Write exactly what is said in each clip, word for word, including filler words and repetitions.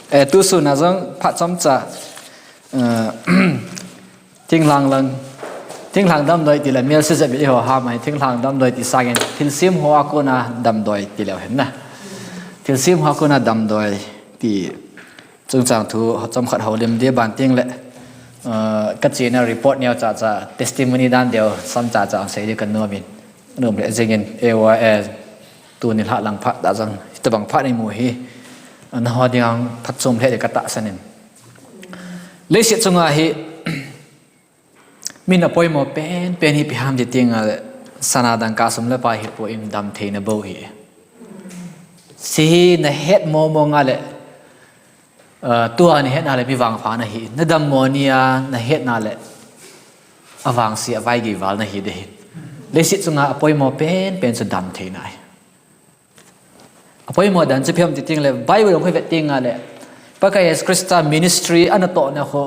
Eh, tusun a jong phat chomcha, eh, thinglhang lang, thinglhang damdoi ti le melse jep i ho ham ahi, thinglhang damdoi ti sangin, thilsem hoa kona damdoi ti leu hen na. Thilsem hoa kona damdoi ti chungchang thu chomkhat houlim ding ban ting le, eh, ka chena report neo chacha, testimony dan deu sam chacha ang sei ding ka nom in. Nom le jingin, eh, wa, eh, tuni lha lang phat da jong, hitobang phat i mu hi, na ho ding ang phatchom le ding ka tahsan in. Leiset chunga hi, min a poimo penpen hi ipi ham ti ting a le, sana dangka sum le pai hi pon damtheina bou hi. Hiche hi na het mo mo nga le, ah, tua na hetna le mi vangpha na hi, na dammo nia na hetna le, avangse a vaigei val na hi ding ahi. Leiset chunga a poimo penpen chu damtheina ahi. A poimo dan chu ipi ham ti ting le, Bible hung vet ting a le, Pakai Jesu Christa ministry ana tohna khu,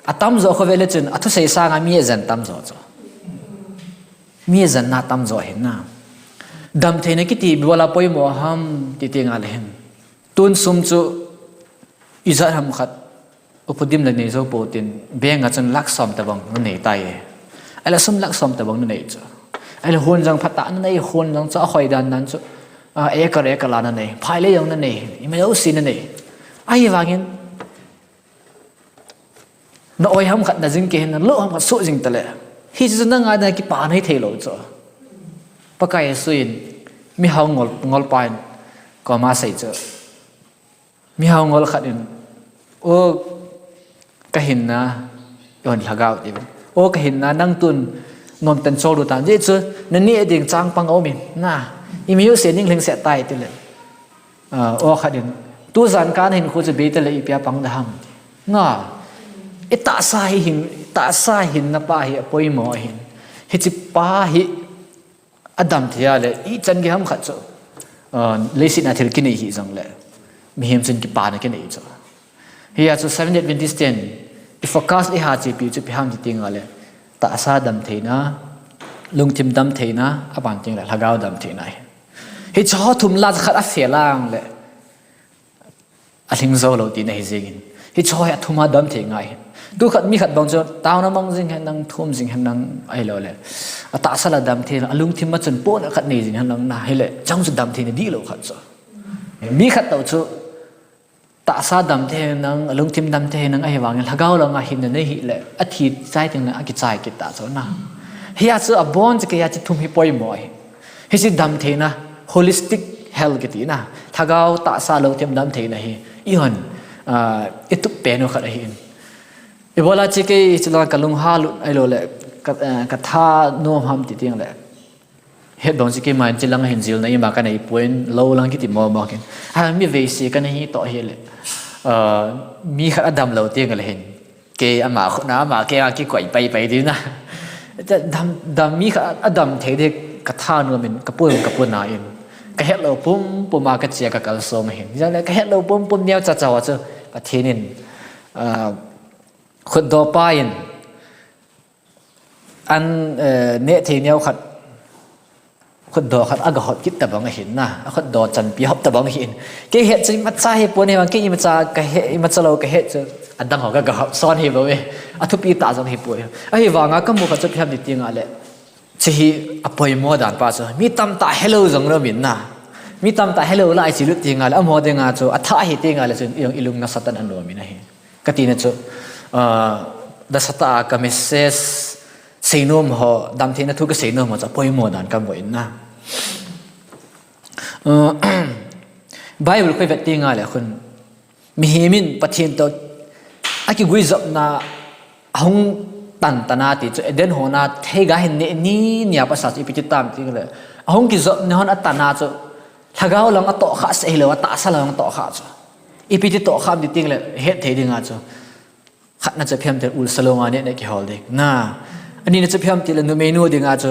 atamjo khu vet le chun, athusei sanga mi ajen tamjo chu. Mi ajenna tamjo ahi na. Damtheina kiti ibola poimo ham ti ting a le hin. Tun sum chu ijat ham khat, upa dim le nei jou pou tin, bank a chun lakh som tabang na nei tai e. Ahile sum lakh som tabang na nei chu. Ahile hon jong phatah na nei, hon jong chu ahoi dan dan chu, ah, acre acre la na nei, phai le jong na nei, ima jouse na nei. Ahivangin, na oi ham khat na jing kei hin, na lou ham khat soh jing tale. Hichu na ngai na kipa na hi thei lou chu. Pakai Jesu in, mihao ngol, ngolpa in, koma sei chu. Mihao ngol khat in, "O ka hinna, i hon lhagao ti. O ka hinna, nang tun nomtah in chol u tan. Ajeh chu, na neh ding chang pang aum in, na, ima jouse ning lhingset tai," ti le. Ah, o khat in, "Tujan ka na hinkho chu bei tale ipi a pang da ham." Nga, i tahsa hi hin, tahsa hinna pa hi apoimo ahin. Hiche pa hi, adam thei a le, ichan gei ham khat chu, ah, leiset a thil kinei hi jong le, mihem chun kipana kinei chu. Hia chu Seventh Day Adventist ten, i focus i ha chepi chu ipi ham ti ting a le, tahsa damtheina, lungthim damtheina, aban ting le, lhagao damtheina hi. Hiche ho thum la khat a fail ang le, alhing jou lou tina hi jingin. Hiche ho hi athum a damthei ngai hin. Tu khat mi khat bang chu, taona mang jing hen lang, thum jing hen lang, ahilou le. Atahsa la damthei, alungthim a chun pona khat nei jing hen lang na, hile, chang chu damtheina dihlou khat chu. Mi khat toh chu, tahsa damthei hen lang, alungthim damthei hen lang, ahivangin, lhagao langa hinna nei hile, athi chai teng le, akichai kit ta chu na. Hia chu abon chu kei a chu thum hi poimo ahi. Hiche damtheina, holistic health kiti na. Lhagao tahsa lungthim damtheina hi. I hon, ah, i tup pen u khat ahi in. Ibola chu kei chu lang ka lungha lut ahilou le, ka, eh, ka thanom ham ti ting le. Het bang chu kei man chu lang hin jilna ima ka nei poi, lou lang kiti mo mo kin. Ha, mi veise ka nei hi toh hile. Ah, mi khat adam lou ting le hin. Kei ama khut na, ama kei a kikoi pai pai di na. Dam, dam mi khat adam thei di ka thanom in, ka pun, ka pun na in. Ka het lou pum pum a ka chia ka kalsong hin. Jang le ka het lou pum pum neo cha cha chu Pathen in, ah, khutdoh pa in an, eh, neh thei neo khat, khutdoh khat aga hop kit tabang ahin na, akhutdoh chanpi hop tabang ahin. Kei het chu imacha hi pon, ahivang kei imacha ka he, imacha lou ka het chu, adang ho ka, ka hop son hi bou e. Athupi tah jong hi poi. Ahivanga ka mu khat chu ipi ham ti ting a le, chu hi apoimo dan pa chu. Mi tamtah helou jong lou min na. Mi tamtah helou lai chi lut ting a le, amaho dinga chu, atha hi ting a le chun, i jong i lung nasatah in anom in ahi. Ka tina chu, ah, nasatah a ka message seinom ho, damtheina thu ka seinom ho chu apoimo dan ka mu in na. Ah, Bible khu i vet ting a le khun, mihem in Pathen toh akiguijopna ahung tan tan a ti chu, Eden hon a theiga hin neh ni nia pasal chu ipi ti tam ti le, ahung kijopna hon atan a chu, lhagao lang atoh kha seh hilou, atahsa lang atoh kha chu. Ipi ti toh kha ham ti ting le, het thei ding a chu. Khatna chu ipi ham ti le, ul salonga neh neh kihol ding. Na, anina chu ipi ham ti le, numeinu dinga chu,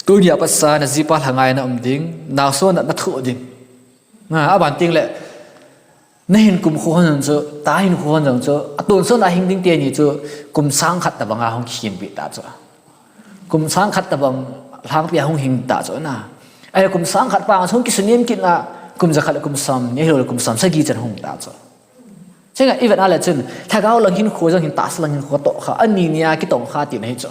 tunia pasal na jipa lhangai na um ding, naosen na, na thoh ding. Na, aban ting le, na hinkho hon jong chu, ta hinkho hon jong chu, atonsot na hing ding teni chu, kum sang khat tabang a hung kikimpi ta chu. Kum sang khat tabang lhangpi a hung hing ta chu na. Ahile kum sang khat pa hung kisunem kit na, kum jakhat le kum som ni, ahilou le kum som sagi chan hung ta chu. Chunga i vet a le chun, lhagao lang hinkho jong hin tahsa lang hinkho toh kha, ani nia kitong kha tina hi chu.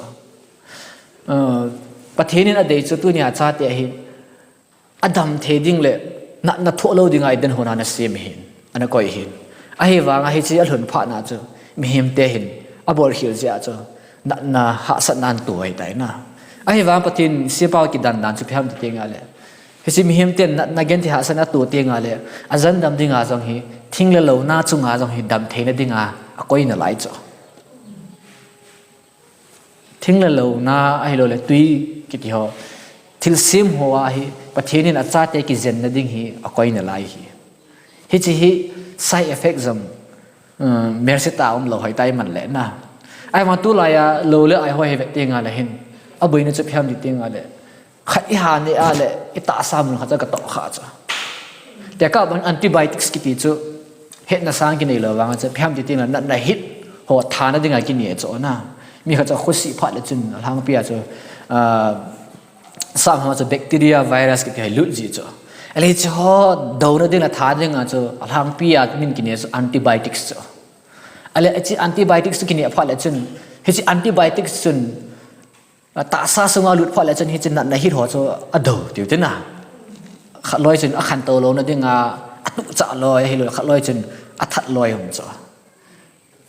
Uh, Pathen in adei chu tunia chate hi, adam thei ding le, natna thoh lou dinga i den hon ana sem hin, ana koi hin. Ahivanga hiche alhun phat na chu, mihemte hin, abol khel jeh a chu, natna hahsatna atoh ahitai na. Ahivanga Pathen in sepau kidan dan chu ipi ham ti teng a le, hiche mihemten natna genthei hahsatna atoh teng a le, ajan dam dinga jong hi, thing le lou na chunga jong hi, damtheina dinga akoi nalai chu. Thing le lou na ahilou le tui kiti ho, thilsem ho a hi, Pathen in achate kijenna ding hi akoi nalai hi. Hiche hi side effect jong, um, mercy tah a um lou hoitai man le na. Ahivang tulai a lou le ai ho hi vet teng a le hin, aboina chu ipi ham ti teng a le, khat i ha neh a le, i tahsa mun khat chu katoh kha chu. Tekah bang antibiotics kiti chu, hetna sang kinei lou vang chu, ipi ham ti teng a le, natna hit ho thana dinga kinei chu na. Mi khat chu khosih phat le chun, alhangpi a chu, ah, sam ho chu bacteria, virus kiti hi lut ji chu. Ale hiche ho douna ding le tha dinga chu, alhangpi a min kinei chu antibiotics chu. Ale hiche antibiotics chu kinei phat le chun, hiche antibiotics chun, A tahsa sunga lut phat le chun hiche natna hit ho chu adou tiu tina. Khatloi chun akhantou louna dinga, atuhchah loi, ahilou khatloi chun athat loi um chu.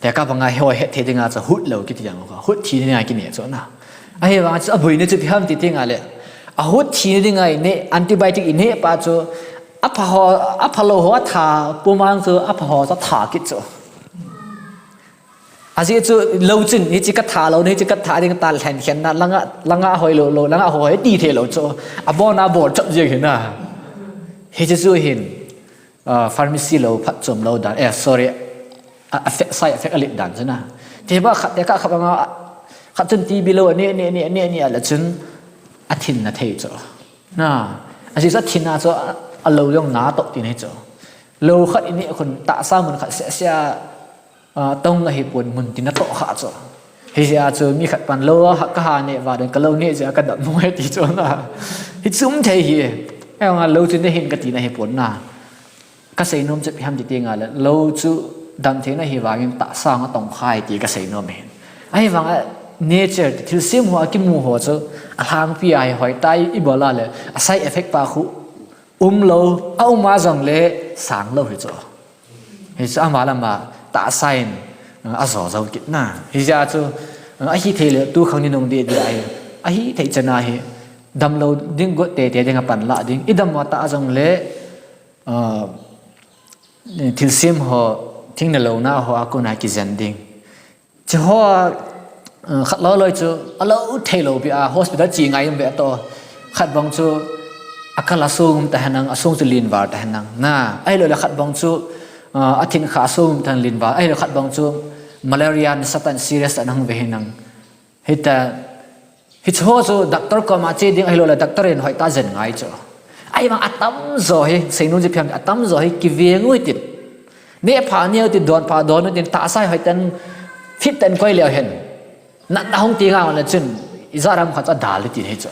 Tekah banga hiho hetthei dinga chu hut lou kiti jeng u kha. Hut thina dinga kinei chu na. Ahivang chu aboina chu ipi ham ti teng a le, ahut thina dinga inei, antibiotic inei pa chu, apha ho, aphalou ho atha, pumang chu apha ho chu atha kit chu. Ajeh chu lou chun, hiche katha lou, hiche katha ding tal lhen khen na, langa, langa hoi lou lou, langa hoi ti thei lou chu. Abona bol chap jeng hi na. Hiche chu hin, ah, pharmacy lou phatchom lou dan, eh, sorry, a, a fe-, side effect alet dan chu na. Te ba khat, tekah khat banga, khat chun T B lou, ne, ne, ne, ne, ne, ala chun, athin na thei chu. Na, ajeh chu athin na chu, a, alou jong na toh tina hi chu. Lou khat inei khun tahsa mun khat seh seh a, Ah, tong ahipon mun tin atoh kha chu. Hijeh a chu mi khat pan lou a ha, kaha neh va den kalou neh jeh a kadam nung e ti chu na. Hichu um thei hi. Eima lou chu nei hin kati na hipon na. Kasei nom chu ipi ham ti teng a le, lou chu damtheina hi vangin tahsa a tong kha e ti kasei nom hin. Ahivanga nature thilsem ho a kimu ho chu alhangpi a hi hoitai ibol a le, a side effect pa khu um lou, a um a jong le sang lou hi chu. Hichu ama lama tahsa in, uh, ajo jo kit na. Hijeh a chu, uh, ahithei le tu khang ni nung deh deh ahi. Ahithei chan a hi damlou ding got tei tei ding a panla ding. Idam uva tah jong le, uh, thilsem ho, thing le lou na ho a kona kijen ding. Hiche ho, uh, khat loi loi chu, alou thei lou pi a, hospital che ngai um ve to. Khat bang chu, akal asung um ta henlang, asung chu len val ta henlang. Na, ahilou le khat bang chu, uh, athin kha asung um ta hen len val. Ahilou khat bang chu, malaria nasatah in serious tah in ahung ve henlang. Hita, Hiche ho chu doctor koma che ding ahilou le doctor in hoitah jen ngai chu. Ahivang atamjo hi, seinom chu ipi ham, atamjo hi kiveng u hitin. Neh pha neo tin, don pha don u tin, tahsa hi hoitah in, fit tah in koi leu hen. Natna hung ti ngal le chun, ijat ham khat chu adal hitin hi chu.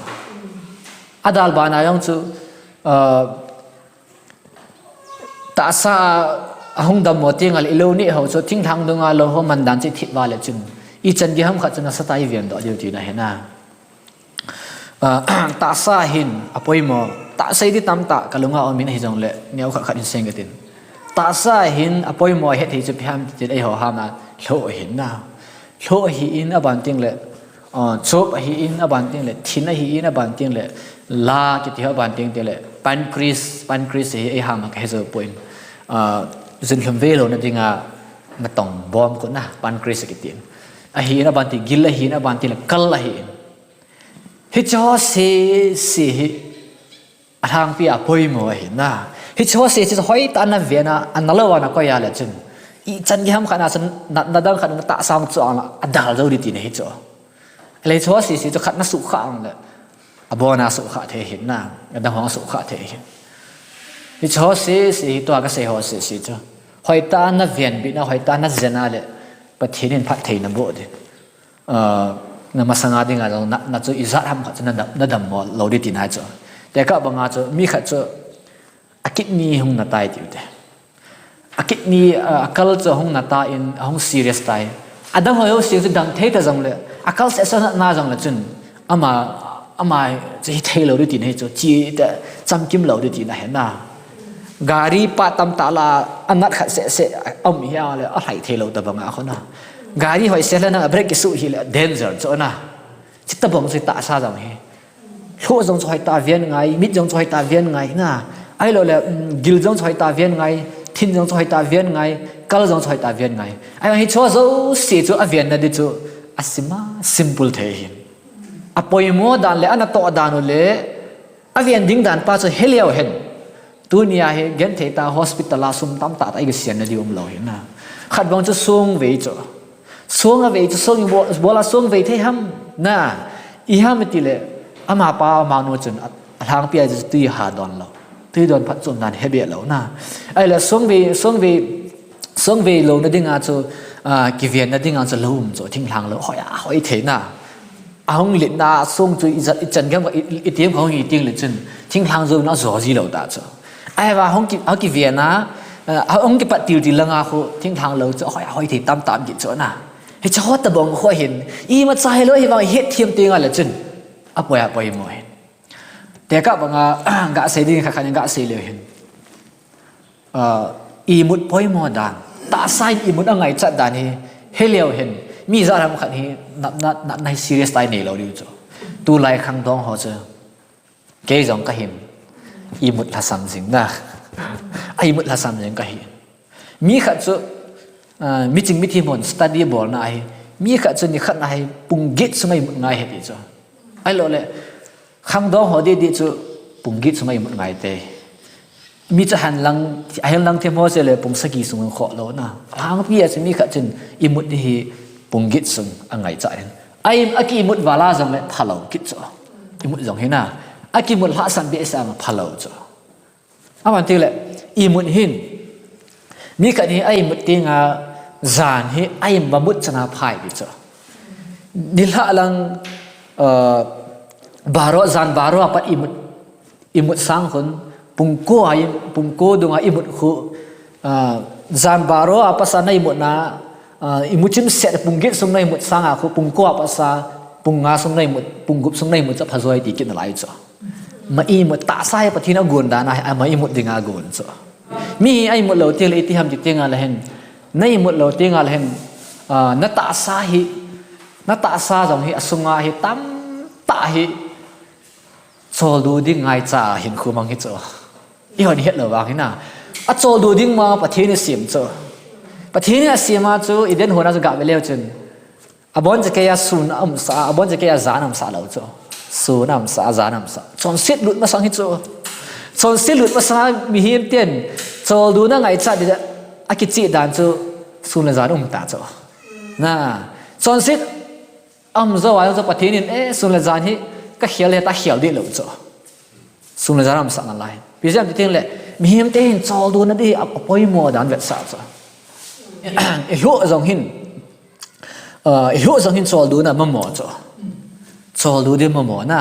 Adal bana jong chu, uh, Tahsa a hung dammo teng a le ilou neh ho chu thinglhang dunga lou ho man dan chu ithip val le chun, ichan gei ham khat chu nasatah a iven doh diu tina ahi na. Ah, tahsa hin apoimo, tahsa idi tamtah kalunga um in ahi jong le, neo khat khat in seng katin. Tahsa hin apoimo ahet thei chu ipi ham ti tin eiho ham a lhoh ahin na. Lhoh ahin aban teng le, ah, chop ahin aban teng le, thin ahin aban teng le, la kiti ho aban teng teng le, pancreas, pancreas hi eiham a kahe jou poi. Ah, jun lhum ve louna dinga natong bom khu na, pancreas kiti. Ahin aban teng, gil ahin aban teng le, kal ahin. Hiche ho sese hi, Alhangpi a poimo ahi na. Hiche ho sese chu hoitah a naven a, analou a nakoi a le chun. Ichan gei ham khat na chun na, nadang khat na tahsa chu ang la, adal jou ding tina hi chu. Le hiche ho sese chu khat nasukha ang le. Abon a sukha thei ahin na. Adang ho sukha thei ahin. Hiche ho sese hi tua kasei ho sese chu. Hoitah a naven bit na, hoitah a najen a le. Pathen in phatthei naboh ding. Ah, na masanga dinga jong na, na chu ijat ham khat chu nadam, nadammo lou ding tina chu. Tekah banga chu, mi khat chu, a kidney hung na tai tiu te. Kidney, ah, a kal chu ahung na tan, ahung serious tai. Adang ho jouse chu dang thei ta jongle, a kal seh seh na, na jongle chun, ama, ama chu hithei lou ding tina hi chu, chi ta chamkim lou ding tina ahi na. Gari pa tamtah la, a nat khat seh seh, a um hia le, a lhai thei lou tabang a khu na. Gari hoi seh le na, brake kisu hi le, danger chu na. Chi tabang chu tahsa jong hi. Lhoh jong chu hoitah a ven ngai, mit jong chu hoitah a ven ngai na. Ahilou le, um, gil jong chu hoitah a ven ngai, thin jong chu hoitah a ven ngai, kal jong chu hoitah a ven ngai. Ahivang hicheho jouse chu a venna ding chu a sim a, simple thei ahi. A poimo dan le, a natoh dan u le, a ven ding dan pa chu he leu hen. Tunia hi genthei ta hospital a sum tamtah tah i kisianna ding umlou hi na. Khat bang chu song vei chu. Song a vei chu song i bol, bol a song vei thei ham na. I ham ti le ama pa ama nu chun a, a lhangpi a chu tui ha don lou. Tui don phat chom dan he be lou na. Ahile song vei, song vei, song vei louna dinga chu, ah, kivenna dinga chu lou um chu thinglhang lou. Hoi a, hoi thei na. Ahung litna song chu i ja-, i chan gam i, i, i tiam kha hung hi ting le chun, thinglhang jou na jo ji lou ta chu. Ahivang hung ki, hung kiven a, eh, hung kipat til til langa khu, thinglhang lou chu, hoi, hoi thei tam tam kit chu na. Hicheho tabang khu hin, imacha hilou hivang i het them teng le chun, a poi a poimo hin. Tekah banga, ga sei ding kha kha ga sei leu hin. Ah, imut poimo dan. Tahsa in imut a ngaichat dan hi, he leu hen. Mi ja ham khat hi, na, na, na, na hi serious tah a nei lou diu chu. Tulai khangdong ho chu. Kei jong ka hin. Imut lhasam jing na. A imut lhasam jing ka hin. Mi khat chu, ah, miching mithem hon study bolna ahi. Mi khat chu nikhat na hi pung get sunga imut ngai ahi ti chu. Ahilou le, khangdong ho didi chu pung get sunga imut ngai te. Mi chu ahin lang, ahin lang them ho chu le pung sagi sung khoh lou na. Lhangpi a chu mi khat chun imut hi pung get sung a ngaichat in. A im, a ki imut vala jong le phalou kit chu. Imut jong hi na. A ki imut lhasam behseh a phalou chu. Aban ti le, imut hin. Mi khat hi a imut teng a jan hi a im va mut chana phai kit chu. Nilhah lang, uh, baro, jan baro a pat imut, imut sang khun, pung ko a im, pung ko dunga imut khu, ah, jan baro a pat sa na imut na, ah, imut chim set pung get sung na imut sang a khu, pung ko a pat sa, pung nga sung na imut, pung gup sung na imut chu pha joi ti kit nalai chu. Ma imut tahsa hi Pathen a gon dan a, ma imut dinga gon chu. Mi hi a imut lou teng le iti ham ti teng le hen. Na imut lou teng le hen. Ah, na tahsa hi, na tahsa jong hi, a sunga hi, tamtah hi. Choldo ding ngaicha hinkho mang hi chu. I hon het lou vang hi na. A choldo ding ma Pathen in a sem chu. Pathen in a sem a chu, Eden hon a chu ga ve leu chun. Abon jeh kei a sun a umsa, abon jeh kei a jan a umsa lou chu. Sun a umsa, jan a umsa. Chonset lut masang hi chu. Chonset lut masang a mihem ten. Choldo na ngaicha di a kicheh dan chu. Sun le jan um ta chu. Na. Chonset um jou a chu Pathen in, eh, sun le jan hi ka khel le ta khel di lou chu. Sun le jan a umsah nalai. Ipi jeh ham ti teng le, mihem te hin choldo na di a, a poimo dan vetsah chu. I lhoh jong hin, ah, i lhoh jong hin choldo na mamo chu. Choldo di mamo na.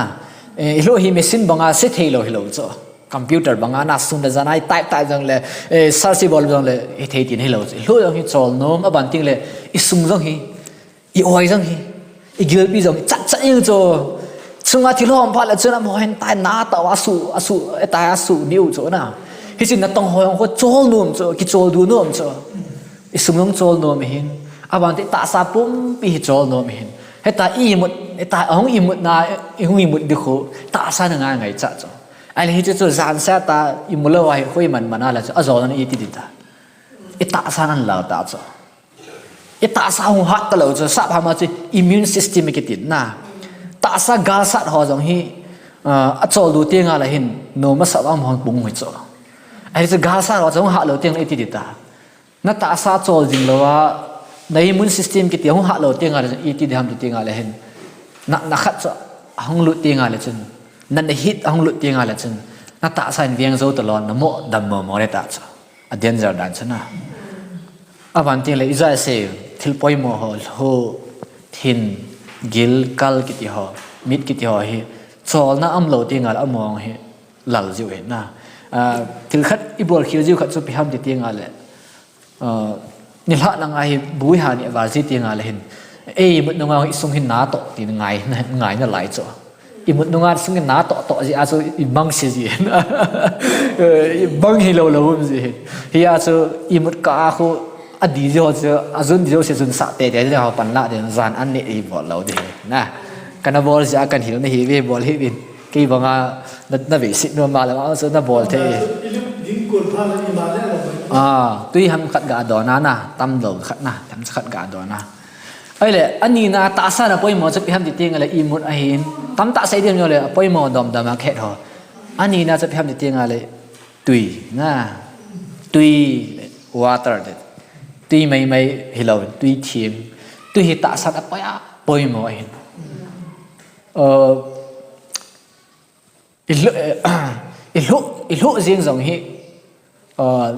Eh, i lhoh hi machine banga se thei lou hi lou chu. Computer banga na sun le jan a i type type jong le, eh, search i bol jong le, i thei tin hi lou chu. I lhoh jong hi chol nom, aban teng le, i sung jong hi, i oi jong hi, i gilpi jong hi, chat chat jeng chu. Chunga thil hom phat le chun amaho hin tai na tah a su, a su, e tai a su diu chu na. Hichun na tong ho jong khu chol nom chu, kicholdo nom chu. I sung jong chol nom hin. Aban teng tahsa pumpi hi chol nom hin. Heta i imut, heta ahung imut na, i hung imut di khu, tahsa na ngai ngaicha chu. Ahile hichu chu jan seh ta, imu lou a hi khu iman man a le chu, ajol na iti di ta. I tahsa na lal ta chu. I tahsa hung hat ta lou chu, sap hama chu immune system kiti na. Tahsa galsat ho jong hi, ah, a choldo teng le hin, nom a sap a hung pung hi chu. Ahi chu galsat ho chu hung hat lou teng le iti di ta. Na tahsa chol jing lou a, na immune system kiti hung hat lou teng le iti di ham ti teng le hin. Na, na khat chu hung lut teng le chun. Na, na hit hung lut teng le chun. Na tahsa in veng jou ta lou, na mo dam mo mo le ta chu. A danger dan chu na. Aban teng le i ja sei, thil poimo ho, lhoh, thin, gil, kal kiti ho, mit kiti ho hi, cholna um lou teng le among hi, lal jiu hi na. Ah, thil khat i bol khel jiu khat chu ipi ham ti teng le. Nilhah langa hi buiha ni aval ji ti nga le hin, ei imut nunga isung hin na toh ti ngai, ngai nalai chu. Imut nunga sung hin na toh toh ji a chu ibang si ji hin. Ibang hi lo lo um ji hin. Hi a chu imut ka a khu adi ji ho chu, ajun di jo se jun sa te te ho pan la den jan an ne ibol lo di hin. Na. Kana bol ji a kan hil na hi ve bol hi vin. Kei banga na, na ve sit nu ma la ma so na bol the. Ding kol pha na ni ma le lo. Ah, tui ham khat ga dona na, tam lo khat na, tam khat ga dona. Ahile, ani na tahsa na poimo chu ipi ham ti ti nga le imut ahin. Tam ta sei diam yo le, poimo dom dom a khet ho. Ani na chu ipi ham ti ti nga le, tui, na. Tui, water de. Tui mai mai hi lo, tui thim. Tui hi tahsa a poi a, poimo ahin. Uh, I hlu, eh, i hlu, i hlu jing jong hi, ah,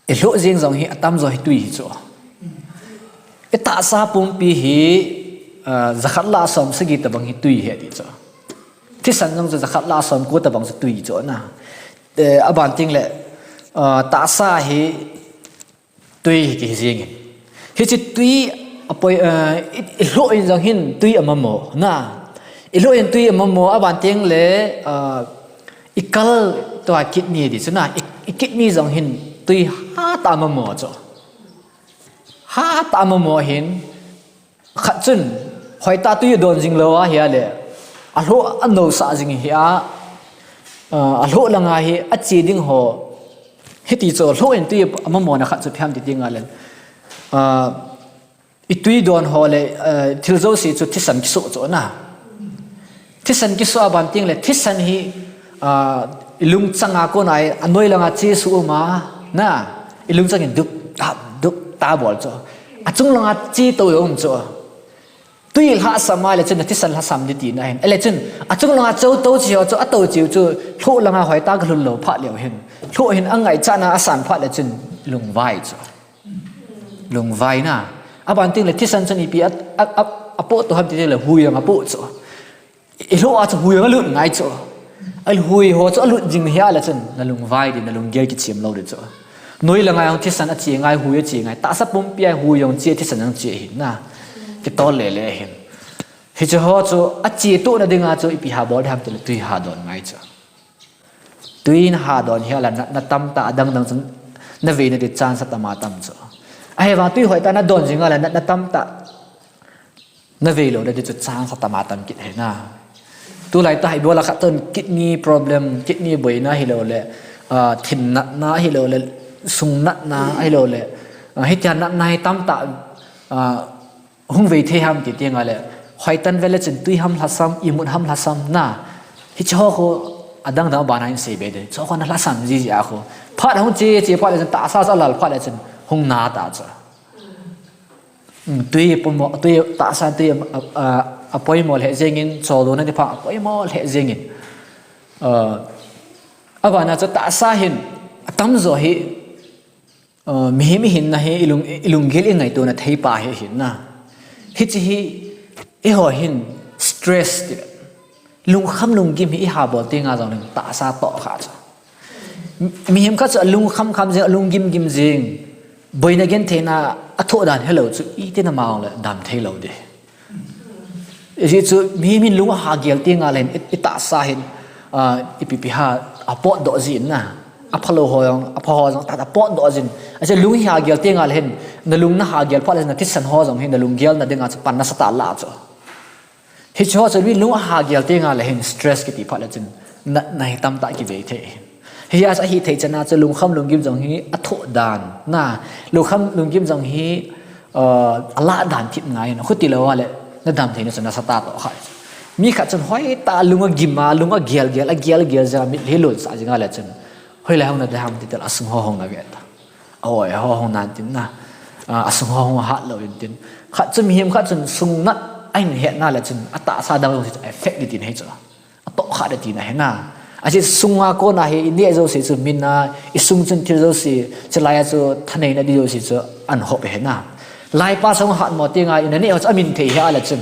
i hlu jing jong hi, atam jo hi tui hi chu. I tahsa pumpi hi, ah, jakhat la som sagi tabang hi tui hi ati chu. Thisan jong chu jakhat la som ko tabang chu tui chu na. Eh, aban ting le, ah, tahsa hi, tui hi kihi jingin. Hichi tui apoi, eh, i, i hlu in jong hin tui amamo, na. I hlu in tui amamo, aban ting le, eh, i kal tua kidney di chu na. I, i kidney jong hin tui ha ta amamo chu. Ha ta amamo hin, Khat chun, hoita tui don jing lo a hi a le, a hlo a no sa jing hi a, a hlo langa hi a chi ding ho, hiti chu hlo in tui a mamo na khat chu phiam ti ding a le, i tui don ho le, thil zo si chu thisan kisu chu na. Thisan kisu a ban ting le, thisan hi, ah, i lungchang a kona i a noi langa chi su uma, na, i lungchang in dup, tap, dup, ta bol chu. A chung langa chi to um chu. Tui lha sam a le chun, a thisan lha sam di ti na hin. A le chun, a chung langa cho to chi ho chu, a to chi chu, hlo langa hoita ka lhun lo pha leo hin. Hlo hin a ngai cha na a san pha le chun, lungvai chu. Lungvai na. A ban ting le thisan chun ipi a, a, a, a po to ham ti le hui ang a po chu. I hlo a chu hui ang a lut ngai chu. A hui ho chu a lut jing hi a le chun na lungvai di na lunggel kichim lo di chu. Noi langa ang thisan a chi ngai hui a chi ngai. Tahsa pumpi a hui ang chi thisan ang chi hin na. Kitol le le hin. Hi chu ho chu a chi tu na dinga chu ipi ha bol di ham ti le tui ha don ngai chu. Tui na ha don hi a la na, na tam ta a dang dang chun na ve na di chance a tam a tam chu. A he vang tui hoita na don jing a la na, na tam ta na ve lo na di chu chance a tam a tam kit he na. Tu lai ta hi bol a khat ton kidney problem, kidney boina hi lo le, ah, thin natna hi lo le, sung natna hi lo le, ah, hi tia natna hi tam ta, ah, Hung vei thei ham ti ti nga le, hoitan vele chun tui ham lhasam, imut ham lhasam na. Hichi ho khu adang dang bana in sei be de. Chu khu na lhasam ji ji a khu. Phat hung chi chi phat le chun tahsa sa lal phat le chun hung na ta chu. Um, tui poimo, tui tahsa tui a, a, a poimo le jengin, cholu na ti pha a poimo le jengin. Uh, abana chu tahsa hin atam jo hi Uh, mihem i hinna hi i lung, i lunggel i ngaito na thei pa hi hinna. Hichi hi i ho hin stress ti. Lungkham lunggim hi i ha bol ti nga jong ling tahsa to kha chu. Mihem kha chu lungkham kham jing, lunggim gim jing. Boina gen theina a tho dan hello chu i ti na ma le dam thei lo de. Iji chu mi min lung a ha gel ti nga len i, i tahsa hin, ah, ipi pi ha a pot do jin na. A phalo ho jong, a pha ho jong, ta, ta pot do jin. A chu lung hi ha gel ti nga len, na lung na ha gel pha len na thisan ho jong hin, na lunggel na dinga chu pan na sa ta la chu. Hichi ho chu mi lung a ha gel ti nga len stress kiti pha le chin. Na, na hi tam ta ki ve thei. Hi a sa hi thei chana chu lungkham lunggim jong hi a tho dan. Na, lungkham lunggim jong hi, uh, a la dan thip ngai na. Khuti lo a le, na dam thei na chu na sa ta to kha. Mi khat chun hoi ta lung a gim a, lung a gel gel, a gel gel ja mit hi lun sa jing a le chun. Hoi le hong na de ham ti tel a sung ho hong na ve ta. A hoi ho hong nan tin na. Uh, a sung ho hong hat lo in tin. Khat chun mi him khat chun sung nat a hin het na le chun. A tahsa dang lo si effect di tin hei chu. A to kha de ti na he na. A chi sunga kona hi i ne jo si chu min na, i sung chun thil jo si, chi lai a chu thanei na di jo si chu an hop he na. Lai pa sung hat mo ti nga i na ne ho chu a min thei he a le chun.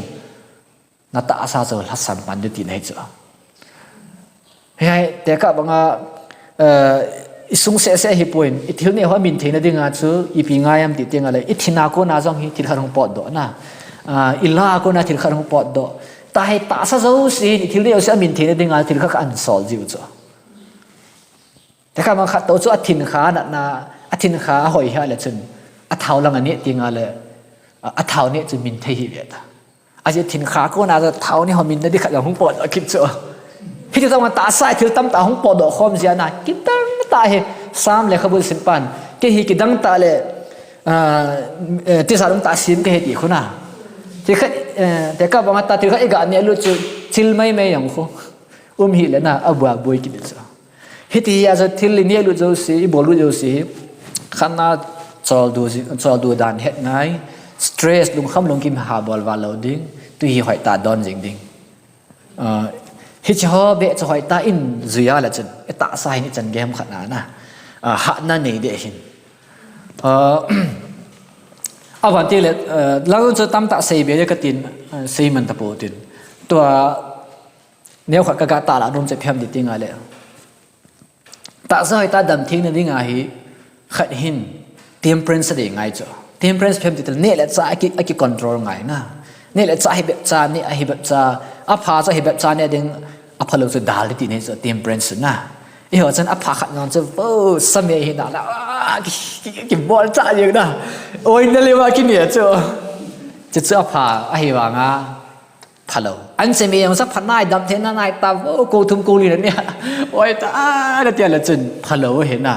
Na tahsa chu lhasam pan de ti na he chu. He hai, te ka banga, eh, I sung seh seh hi poi, i thil neh ho a min theina dinga chu ipi ngai ham ti teng a le, i thin a kona jong hi thil khat hung potdoh na. Ah, i la a kona thil khat hung potdoh. Tahi tahsa jouse hin i thil neh jouse a min theina dinga thil khat khat ahin sol jiu chu. Tekah bang khat tou chu a thin kha natna, a thin kha a hoi hia le chun, a thao lang a neh teng a le, a, a thao neh chu min thei hi ve ta. Ajeh thin kha kona chu thao neh ho min na di khat jong hung potdoh kit chu. Hiti tobang tahsa thil tamtah hung potdoh khom jia na, kitang tah hi, Sam lekhabu sim pan, kei hi kidang tah le, ah, eh, tisa dang tah sim kahi ti khu na. Thil khat, eh, tekah bang a ta thil khat i ga neh lut chu, chil mai mai jong khu. Um hi le na, a bua boi kit chu. Hiti hi a chu thil i neh lut jouse, i bol lut jouse hi, khatna choldo ji-, choldo dan het ngai, stress lungkham lungkim ha bol val lou ding, tui hi hoitah don jing ding. Ah, hiche ho beh chu hoitah in jui a le chun, i tahsa hin i chan gei ham khat na na. Ah, hatna nei ding ahin. Ah, a ban ti le, ah, lang chu tamtah sei be le ka tin, ah, sei man ta po tin. Tua, neo khat ka ga tahlang nom chu ipi ham ti teng a le. Tahsa hoitah dam theina dinga hi khat hin temperance a dei ngai chu. Temperance ipi ham ti le neh le chah a ki, a ki control ngai na. Neh le chah hi bep cha, neh a hi bep cha, a pha chu hi bep cha neh ding, a phalou chu dal ding ti nei chu temperance na. Eiho chun a pha khat nang chu vo sa me hi na na, ah, ki, ki, ki bol cha jeng na. Oi na le ma ki neh chu. Chu chu a pha, ahi vanga phalou. An se me jong sa pha nai dam thei na nai ta vo ko thum ko li na neh. Oi ta, ah, na ti a le chun phalou hi na.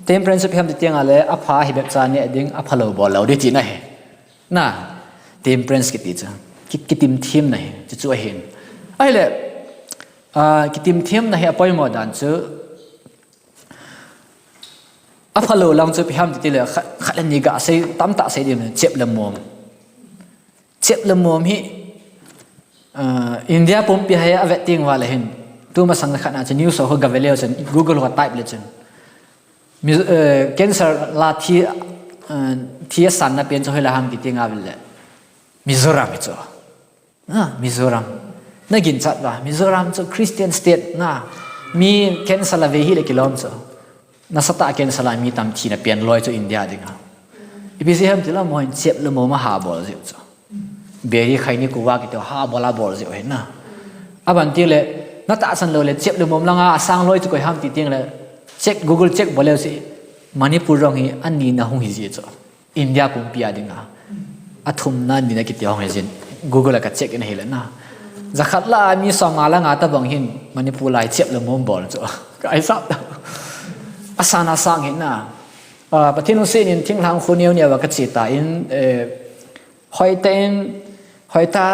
Temperance ipi ham ti teng a le, a pha hi bep cha neh ding, a phalou bol lou ding ti na hi. Na, temperance kiti chu. Ki, kitim thiam na hi, chu chu ahin. Ahile, ah, kitim thiam na hi a poimo dan chu, a phalou lang chu ipi ham ti le khat, khat le ni ga sei, tamtah sei ding, chep le mom. Chep le mom hi, ah, India pumpi hi a vet teng uva le hin. Tuma sang khat na chu news ho ga ve le chun, Google ho type le chun. Mi-, eh, cancer la thi, eh, thi a sanna pen chu hoilai ham ti teng a ve le. Mizoram hi chu. Ah, Mizoram. Na ginchat uva, Mizoram chu Christian state na. Mi cancer la ve hi le kilom chu. Nasatah a cancer la mi tam thina pen loi chu India dinga. Ipi jeh ham ti le amaho hin chep le mom a ha bol jiu chu. Beri khaini kuva kiti ho ha bol a bol jiu hi na. A ban ti le, na tahsan lou le chep le mom langa a sang loi chu koi ham ti teng le, check, Google check bol le si, Manipur jong hi a nina hung hi ji chu. India pumpi a dinga. A thumna nina kiti hung hi jin. Google a ka check in hi le na. Jakhat la mi som nga la nga tabang hin Manipur lai chep le mom bol chu. Ka ai sap ta. A sana sang hi na. Ah, Pathen lungset in thinglhang khu neo neo a ka che ta in, eh, hoitah in, hoitah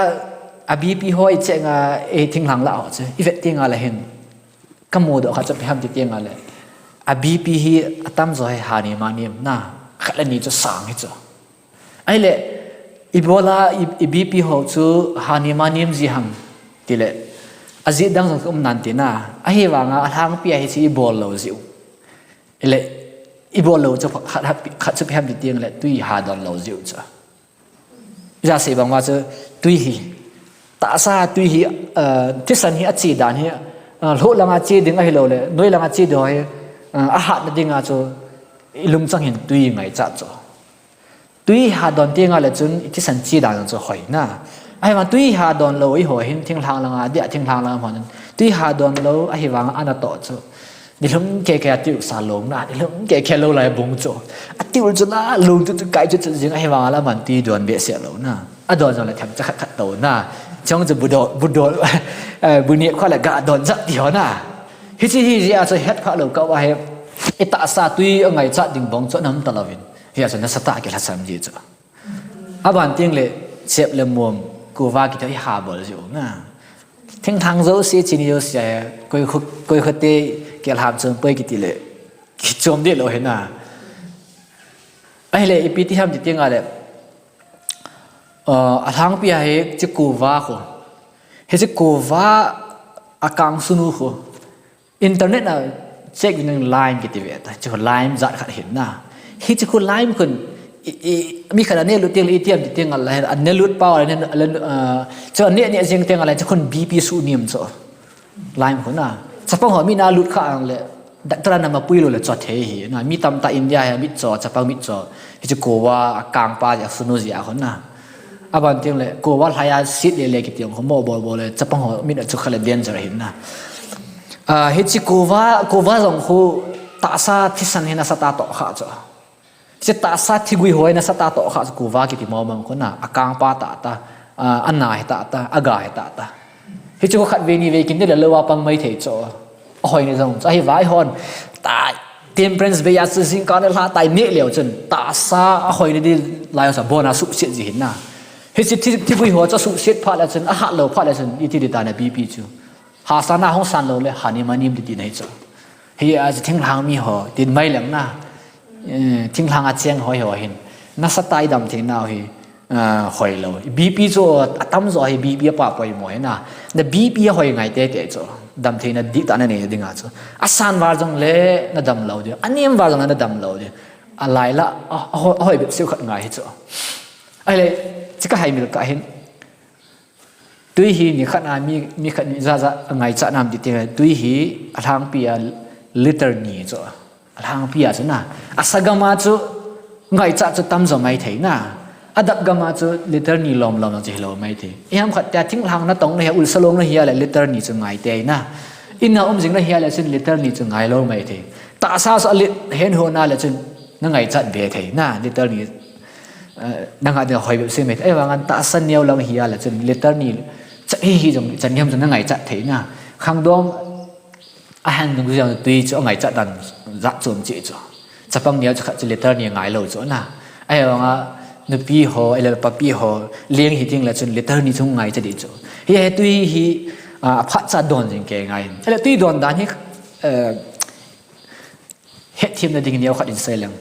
a B P ho i check nga, eh, thinglhang la ho chu. I vet teng a le hin. Ka mudoh khat chu ipi ham ti teng a le. A B P hi a tamjo hi hani manim na. Khat le ni chu sang hi chu. Ahile, ibola i, i B P ho chu hani manim ji ham ti le. A jeh dang jong um nan ti na. Ahivanga a lhangpi a hiche i bol lou jiu. Ile, i bol lou chu khat, khat, khat chu ipi ham ti teng le, tui ha don lou jiu chu. Ija sei bang uva chu tui hi. Tahsa tui hi, ah, thisan hi a che dan hi, ah, lhoh langa che ding ahi lou le, noi langa che ding hi, ah, a hatna dinga chu i lungchang hin tui ngaichat chu. Tui ha don teng a le chun i thisan che dan chu hoi na. Ahivang tui ha don lou i ho hin thinglhang langa dia thinglhang langa hon. Tui ha don lou ahivang a na toh chu. Nilhum keke a tiul sa lou na, nilhum keke lou lai bung chu. A tiul chu la lung chu chu kai chu chu jing ahivang a la man tui don behseh lou na. A don jong le them cha khat khat to na. Chong chu budol, budol, eh, bu ni kho le ga don jap ti ho na. Hiche hi jeh a chu het kha lou ka va he. I tahsa tui a ngaichat ding bong chu nam ta louvin. Hia chu nasatah a kilhasam ji chu. A ban teng le, chep le mom, kuva kiti i ha bol jiu na. Thinglhang jouse, chini jouse, koi khu, koi khu te, kelham chun poi kiti le, kichom deh lou hi na. Ahile, ipi ti ham ti teng a le, uh, a lhangpi a hiche kuva khu. Hiche kuva a kang sunu khu. Internet a check ding lime kiti ve ta, chu lime jat khat hin na. Hiche khu lime khun, i, i, mi khat a neh lut teng le i tiam ti teng a la hin, a neh lut pau a la hin, a la, ah, chu a neh neh jing teng a la hin, chu khun B P suh nim chu. Lime khun na. Chapang ho mi na lut kha ang le, Doctor a na mapui lou le cho thei hi na, mi tamtah India hi mitcho, chapang mitcho. Hichu kova a kangpa jeh a sunu jeh a hon na. Aban teng le kova lhai a sit le le kiti ho mo bol bol le chapang ho mit a chu kha le danger hin na. Ah, hichu kova, kova jong khu tahsa thisan hi nasatah a toh kha chu. Hichu tahsa thigui ho hi nasatah a toh kha chu kova kiti mo mang khu na, a kangpa tah tah, ah, a na hi tah tah, a ga hi tah tah. Hichu khat vei ni vei kin de le lou a pang mai thei chu. A hoi ni jong chu. Ahi vai hon. Ta temperance bei a chu jingkah le lha tai ne leu chun. Tahsa a hoi ni di lai sa bon a suhset ji hin na. Hichu thi, thigui ho chu suhset phat le chun, a hat lou phat le chun, iti di ta na B P chu. Ha sa na hong san lou le, ha ni ma nim di ti na hi chu. Hi a chu thinglhang mi ho, tin mai lem na. Eh, thinglhang a cheng hoi ho hin. Nasatah a i dam thei nau hi. Ah, hoi lou. B P chu atam jo hi B P a pa poimo hi na. Na B P a hoi ngai tei tei chu. Dam thei na di ta na nei ding a chu. A san val jong le na dam lou di. A nem val jong na dam lou di. A lai la, a, a hoi, a hoi bep siu khat ngai hi chu. Ai le, chi ka hai mil ka hin. Tui hi ni khat na mi, mi khat ni ja ja a ngaicha nam ti te. Tui hi a lhangpi a liter ni chu. A lhangpi a chu na. A sagam a chu ngaicha chu tam jo mai thei na. A dap gam a chu liter ni lom lom chu hi lou mai thei. I ham khat tia thinglhang na tong na hi a ulsa long na hi a le liter ni chu ngai tei na. In a um jing na hi a le chun liter ni chu ngai lou mai thei. Tahsa chu a lit hen ho na le chun na ngaichat be thei na. Liter ni, eh, na ngai de hoi bep si mai thei. Ai vang an tahsa neo lang hi a le chun liter ni cha hi hi jong chan hiam chu na ngaichat thei na. Khangdong A han nung jong tui chu a ngaichat dan jat chom chi chu. Chapang neo chu khat chu liter ni ngai lou chu na. Ai vang a nupi ho, ai le papi ho, leng hi ting le chun liter ni chu ngaicha di chu. Hi he tui hi, a, a phat cha don jing kei ngai. Ai le tui don dan hi, eh, het thim na ding neo khat in sei leng.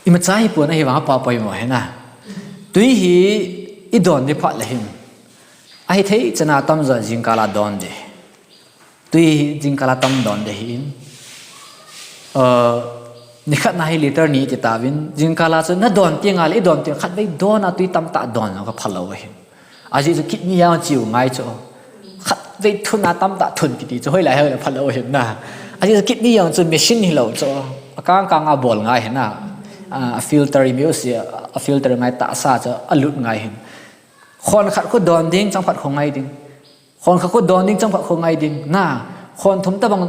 I ma cha hi pon a hi vang a pa poimo he na. Tui hi i don ni phat le hin. A hi thei chana tam ja jingkal a don de. Tui hi jingkal a tam don de hin. Uh, ni khat na hi liter ni ti ta vin. Jingkal a chu na don ti nga le, i don ti khat vei don a tui tam ta don ka pha lou hin. A ji chu kidney a chiu ngai chu. Khat vei thun a tam ta thun kiti chu hoi lai hoi la pha lou hin na. A ji chu kidney a chu machine hi lou chu. A kang kang a bol ngai hin na. A, a filter i miu si, a filter ngai tahsa chu a lut ngai hin. Khon khat khu don ding, chang khat khu ngai ding. Khon khat khu don ding, chang khat khu ngai ding. Na, khon thum ta bang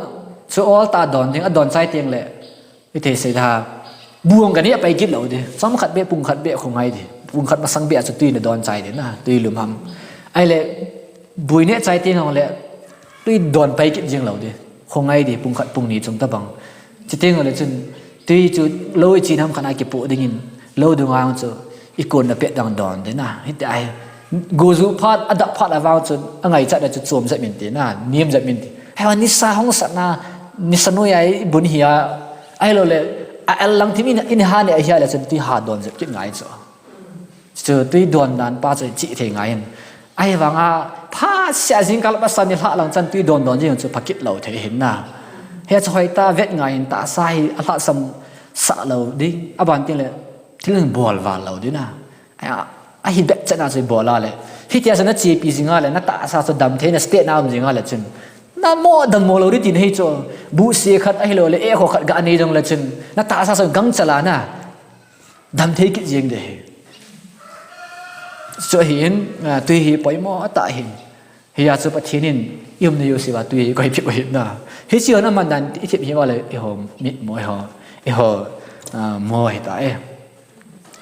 chu ol ta don ding, a don chai tiang le. I thei sei da. Buang ka ni a pai kit lou di. Chang khat be, pung khat be khu ngai di. Pung khat masang be a chu tui na don chai di na, tui lum ham. Ai le, bui ne chai tiang le, tui don pai kit jing lou di. Khu ngai di, pung khat pung ni chung ta bang. Chi tiang le chun, tui chu lou i chin ham khat a kipu ding in, lou dung ang chu, i kon na pet dang don di na. Hi te ai, go ju phat, a dap phat a vang chun, a ngaichat na chu chom jat min ti na, niam jat min ti. Hai wa nisa hong sat na, nisa noi ai bun hi a, ai lou le, a el lang thim in, in ha ne a hi a le chun tui ha don jat kit ngai chu. Chu tui don dan pa chu chi thei ngai hin. Ai vang a, pha sia jingkal pa sa ni hla lang chan tui don don jing chu pha kit lou thei hin na. He chu hoi ta vet ngai hin tahsa hi a hla sam sa lou ding. A ban tiang le, thil bol val lou ding na. Ai a, a hi bet chana chu bol a le. Hi tia sa na chi pi jing a le, na tahsa chu dam thei na state na um jing a le chun. Na mo dam mo lou di tin hei chu. Bu si khat a hi lou le, e kho khat ga nei jong le chun. Na tahsa chu gang chala na. Dam thei kit jing de hi. Chu hi in, a, tui hi poimo a ta hin. Hi a chu Pathian in, i um na yu si va tui hi koi pi koi na. Hi si ho na man dan, i thip hi va le, i ho, mi, mo, i ho, i ho, a, mo hi ta e.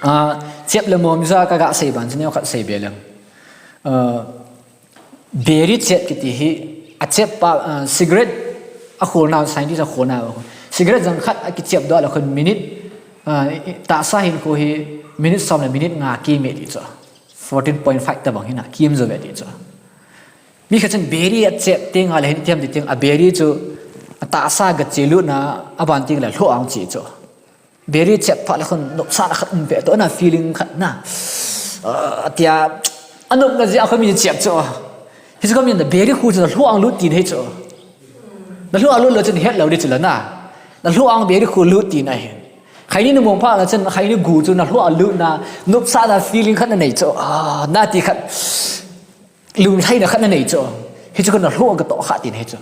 A, chep le mo mi za ka ga sei ban, chu neo khat sei be leng. A, Beri chep kiti hi, a chep pa, ah, cigarette a khol na, scientist a khol na. Cigarette jang khat a kichep doh le khun minute, ah, i, i, tahsa hin khu hi minute som le minute nga kim e ti chu. Fourteen point five ta bang hin a kim jo ve ti chu. Mi khat chun beri a chep tiang a le hin tiam ti tiang a beri chu a tahsa ga che lut na a ban tiang le hlo ang chi chu. Beri chep phat le khun nopsahna khat um ve toh na feeling khat na. Ah, tia, a nopna jeh a khun mi chep chu. Hi chu khun mi na beri khu chu na hlo ang lut tin hi chu. Na hlo ang lut le chun het lou di chu la na. Na hlo ang beri khu lut tin ahi. Khaini na mong phat le chun khaini gu chu na hlo ang lut na nopsahna feeling khat na nei chu. Ah, na ti khat. Lunglhaina khat na nei chu. Hi chu khun na hlo ang ka toh kha tin hi chu.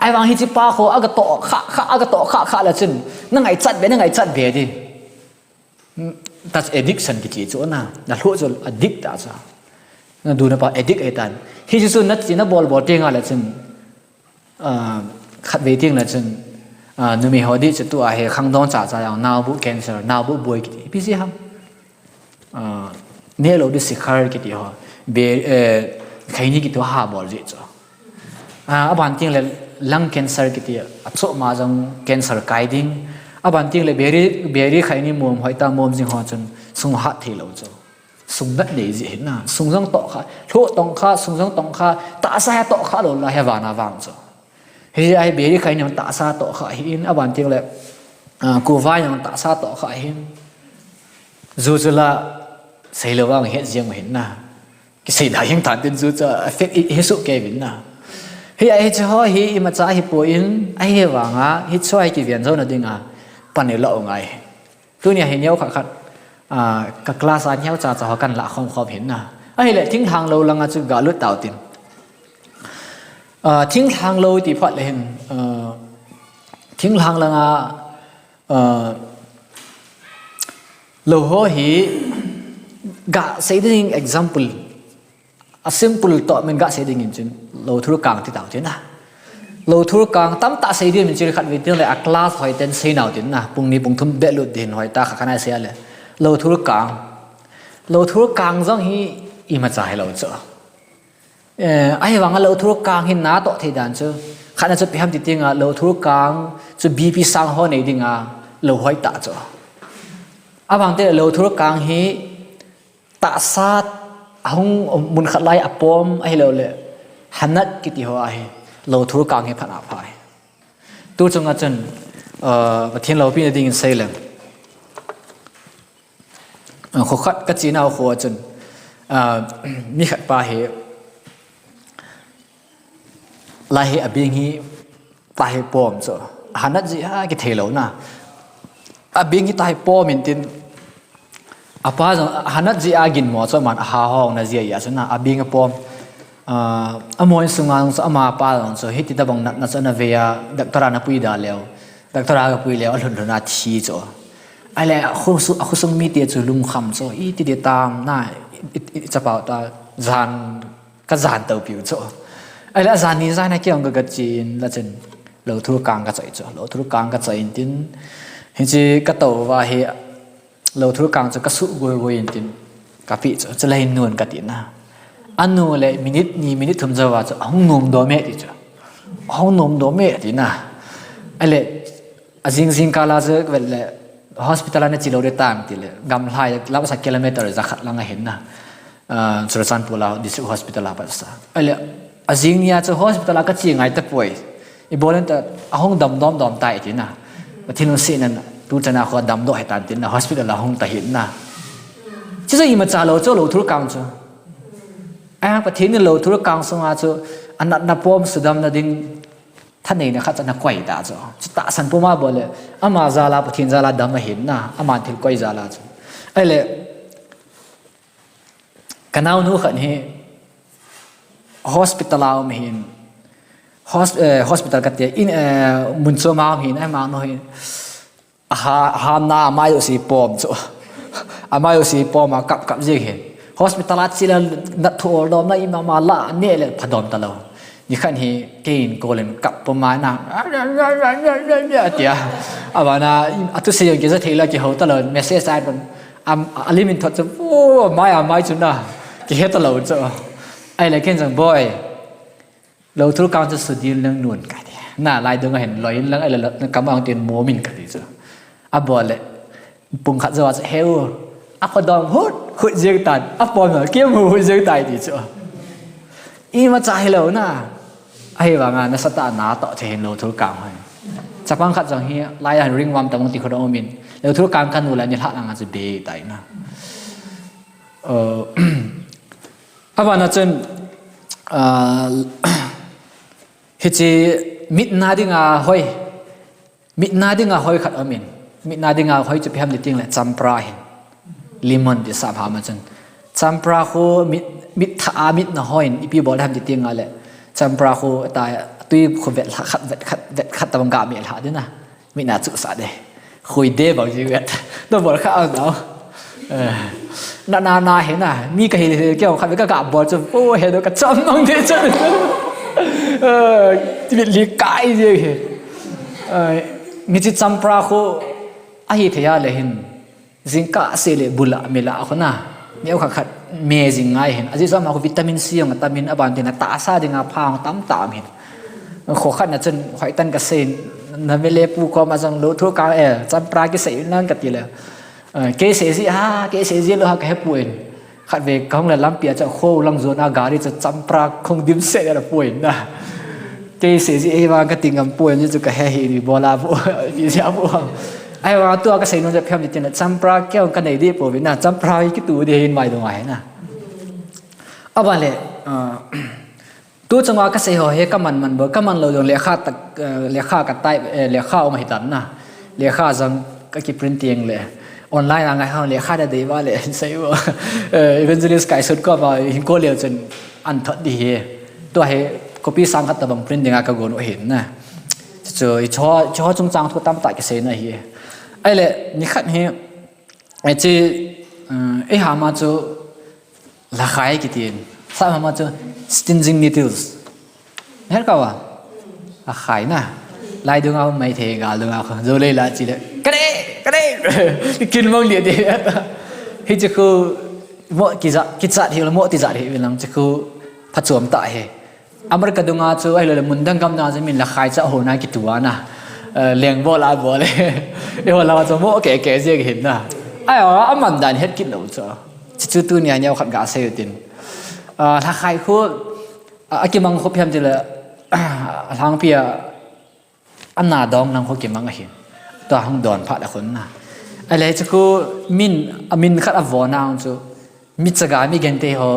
Ahivang hiche pa kho, aga toh kha, kha, aga toh kha, kha le chun, na ngaichat be, na ngaichat be di. That's addiction kiti chu na, na lhu chu addict ta chu. Na duna pa addict ahi tan. Hiche chu na chi na bol bol teng le chun, ah, khatvei teng le chun, ah, numei ho di chu tua hi khangdong cha cha jong, naobu cancer, naobu boi kiti, ipi jeh ham. Ah, neh lou di sikhar kiti ho, be, eh, khaini kiti ho ha bol jeh chu. Ah, aban teng le lung cancer kiti, achoh ma jong cancer kai ding. Aban teng le biri, biri khaini mom hoitah mom jing ho chun sung hat thei lou chu. Sung nat nei jeh hin na. Sung jong toh kha, lhu tong kha, sung jong tong kha, tahsa toh kha lou la hi vana vang chu. Hi ahi biri khaini jong tahsa toh kha ahin, aban teng le, ah, kuva jong tahsa toh kha ahin. Ju chu la sei lou vang het jeng u hin na. Kisei da jeng tan tin ju chu effect i, i suh kei uvin na. Hi ahi chu ho hi imacha hi poi in, ahivanga hi chu ahi kiven jo na dinga pan i la u ngai. Tunia hi neo khat khat, ah, ka class a neo cha cha ho kan la khom khom hin na. Ahile thinglhang lou langa chu ga lut tau tin. Ah, thinglhang lou ti phat le hin, ah, thinglhang langa, ah, lou ho hi ga sei ding example. A simple toh min ga sei ding in chun, lou thur kang ti tau tin na. Lou thur kang tamtah sei ding min chun khatvei teng le a class hoi ten sei nau tin na. Pung ni pung thum be lut din hoitah kha khanai sei le. Lou thur kang. Lou thur kang jong hi imacha hi lou chu. Eh, ahivanga lou thur kang hi na toh thei dan chu. Khatna chu ipi ham ti teng le lou thur kang chu B P sang ho nei dinga lou hoitah chu. Abang te lou thur kang hi tahsa ahung mun khat lai apom ahilou le, hanat kiti ho ahi, lou thur kang hi phat apha ahi. Tu chunga chun, uh, Pathen loupina dingin sei le. Uh, kho khat ka chena kho a chun, uh, mi khat pa hi, lai hi abeng hi, tahi pom chu. Hanat jeh a kithei lou na. Abeng hi tahi pom in tin. Apa jong hanat jeh a ginmo chu aman aha hong na jeh a chu na. Abeng apom. Ah, amo in sunga jong chu ama pa jong chu hiti tabang natna chu ana vei a, doctor a ana pui da leu. Doctor a aga pui leu, alhun lhun a thi chu. Ahile, akhosu-, akhosung mite chu lungkham chu. Iti di tam na, i, i, i chapau ta, jan Ka jan tou piu chu. Ahile ajan ni jan a kei jong ka, ka chen la chun. Lou thur kang ka choi chu. Lou thur kang ka choi in tin. Hiche ka tou uva hi. Lou thur kang chu ka suh goi goi in tin. Ka pi chu. Chule hin nun ka ti na. Anu le minute ni minute thum jou a chu. Ahung nom dom e ti chu. Ahung nom dom e ti na. Ahile Ajing jingkah a chu vel le hospital a na che lou ding tam ti le, gamlhai la sa kilometer jakhat lang ahin na. Ah, Churachandpur a district hospital a pat sa. Ahile, ajing nia chu hospital a ka che ngai tapoi. Ibol in ta ahung dam dom dom tai ti na. Pathen lungsetna tu chan a kho damdoh ahitan tin na hospital a hung ta hin na. Chu chu imacha lou chu lou thur kang chu. Ah, Pathen in lou thur kang sunga chu anatna pom sudam na ding Thaneina khat chu ana koi ta chu. Chu tahsan puma bol le, ama jal a, Pathen jal a dam ahin na, aman thil koi jal a chu. Ahile, ka naonu khat hi hospital a um ahin, hos-, eh, hospital kati, in, eh, mun chom a um ahin, ama nu hi, Aha, aha na amai u si pom chu. Amai u si pom a kap kap jing hin. Hospital a che le nat thu ol dom na ima ma la ne le phadom ta lou. Nikhat hi kei in kol in kap pum a na. Tia. Abana, atu se jong kija thei la kihou ta lou. Message ai pon. Am, alim in thot chu. Vo, mai a mai chu na. Kihe ta lou chu. Ahile ken jong boi. Lou thur kang chu sudin lang nun kati. Na lai dung ahin loi in lang ala la, na kam ang tin momin kati chu. Abol le, pung khat jou a chu heu. Aphadom hut, hut jeng tan. Apom na, kem hut, hut jeng tai ti chu. Imacha hilou na. Ahivanga nasatah a natoh thei hin lou thur kang hoi. Chapang khat jong hi, lai a ringvang tabang ti khu dong min. Lou thur kang kanu la ni lha lang a chu be tai na. Uh, Abana chun, ah, hiche mitna dinga hoi, mitna dinga hoi khat aum in, mitna dinga hoi chu ipi ham ti teng le champra hin, lemon ti sap ham a chun. Champra khu mit, mit tha a mitna hoi in, ipi bol ham ti teng le, champra khu ta Tui khu vet lha khat, vet khat, vet khat tabang ga me lha dina. Mi na chu sa de. Khui de bang ji vet. No bol kha ang nau. Eh, na, na, na he na. Mi ka he, he, kei kha ka, ka bol chu. O, he do ka cham mang de chu. Eh, ti li kai je he. Eh, mi chi champra khu ahi thei a le hin. Jingkah se le bula mela khu na. Neo kha khat me jing ngai hin. Aji jam khu vitamin C jong tamin aban tin a tahsa dinga pha jong tam tam hin. Kho khat na chun khoi tan ka sei na me le pu ko ma jong lo thu ka e champra ki sei nan ka ti le. Eh, kei sei ji ha, kei sei ji lo ha ka he pu in. Khat ve ka hung le lampi a cha kho lang zo na gari cha champra khong dim se le pu in na. Kei sei ji e wa ka ti ngam pu in ji chu ka he hi ni bola bu. Ji ja bu. Ai wa tu ka sei no ja phiam ji tin champra kei ka nei di pu vi na champra ki tu di hin mai do ngai na. Aban le, ah, tu chunga ka sei ho he ka man man bo, ka man lo jong lekha tak, eh, lekha ka type, eh, lekha um hi tan na. Lekha jang ka ki print tieng le. Online a ngai ho lekha da dei ba le sei bo. Eh, evangelist kai sut ko ba hin ko le chun an thot di he. Tu he copy sang khat tabang print dinga ka gon u hin na. Chu, chu, chu chung chang thu tam ta ki sei na hi. Ai le, ni khat hi, eh, chi, eh, ei ha ma chu, Lakhai kitin. Sa ma chu stinging needles. Her ka wa. Lakhai na. Lai dunga mai the ga dunga kho. Zo lei la chi le. Kare, kare. Kin mong dia dia. Hi chu khu mo kiza, kizat hi mo tizat hi lang chu khu phachom ta he. America dunga chu ai lo le mun dang gam na chu min lakhai cha ho na kitua na. Eh, leng bol a bol. E ho la chu mo ke ke je hin na. Ai a man dan het kit lo chu. Chu chu tu nia neo khat ga sei u tin. Ah, lakhai khu, ah, a kimang khu phiam ti le, ah, lhangpi a, a na dong nang khu kimang a hin. Tua hung don phat a khun na. A le chu khu min, a min khat a vo na ang chu. Mi chaga mi gen te ho,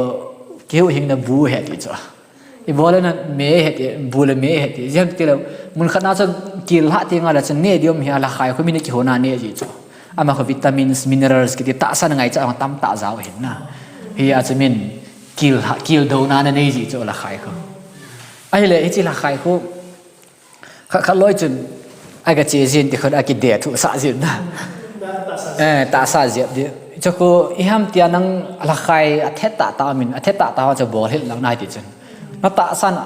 ki hu hing na bu he ti chu. I bol le na me he ti, bu le me he ti. Ziam ti le, mun khat na chu kil ha ti nga le chu ne diom hi a lakhai khu min ki ho na ne ji chu. Ama khu vitamins, minerals, kiti tahsa na ngai cha tam ta jao hin na. Hi a chu min kil ha, kil do na na nei ji chu lakhai khu. Ahile, hichi lakhai khu. Kha, kha loi chun, a ka che jin ti khun a ki de thu sa jin na. Eh, tahsa jep di. Chu khu, i ham tia nang lakhai a thet ta ta min, a thet ta ta ho chu bol hil lang na ti chun. Na tahsan,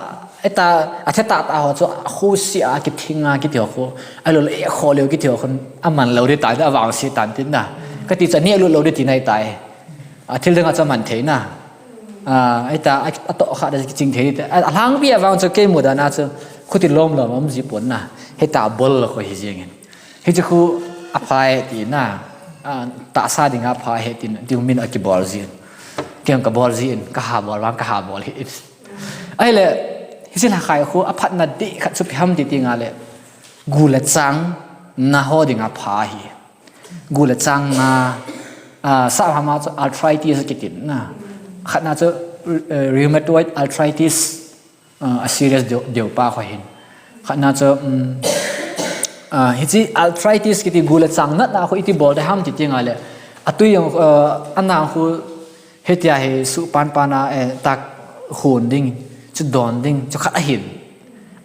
Eta, a thet ta ta ho chu, a khu si a, ki thing a, ki ti ho khu. A lo le, e kho leo, ki ti ho khun, a man lo di ta, a vang si tan tin na. Ka ti chu, ni lo lo di ti nai tai. A thil dang a chu man thei na. A, eta, a, a to kha da ki ching thei di. A, a lang bi a vang chu, kei mu da na chu, khu ti lom lom, um ji pon na. Heta bol lo ko hi jing in. Hi chu khu, a pha e ti na. A, tahsa ding a pha he ti na. Ti min a ki bol jin. Kei ka bol jin, ka ha bol, vang ka ha bol hi. Ahile, hichi lakhai khu a phatna di khat chu ipi ham ti ti nga le, gu le chang na ho dinga pha hi. Gu le chang na, ah, sa hama chu arthritis kitin na. Khat na chu, eh, rheumatoid arthritis, ah, a serious deu, deu pa khu hin. Khat na chu, um, ah, hichi arthritis kiti gu le chang na na khu iti bol de ham ti ti nga le. A tui jong, ah, a nang khu Hitia hi suh pan pan a, eh, tak hun ding, chu don ding, chu khat ahin.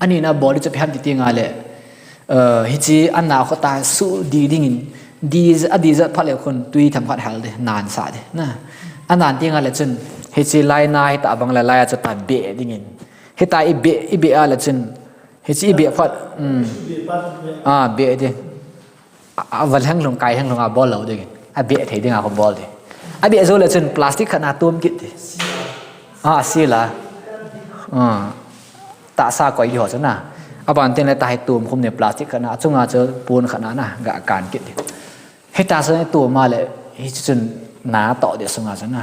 Ani na bol di chu ipi ham ti ti nga le, eh, hichi a na khu ta suh di ding in, di, a di jat phat le khun tui tham khat hal de, nan sa de, na. A nan ti nga le chun, hichi lai na hi ta bang le lai a chu ta be ding in. Hita i be, i be a le chun, hichi i be phat, um, a be de. A, a va lheng lhung, kai lheng lhung a bol lo ding. A beh thei ding a khu bol ding. A beh jou le chun plastic khat na tum kit ding. A, sil a. A. Tahsa koi di ho chu na. A ban tin le ta hi tum khum ne plastic khat na. A chunga chu pon khat na na. Ga kan kit ding. Hita sa tum a le. Hichu chun na to de sunga chu na.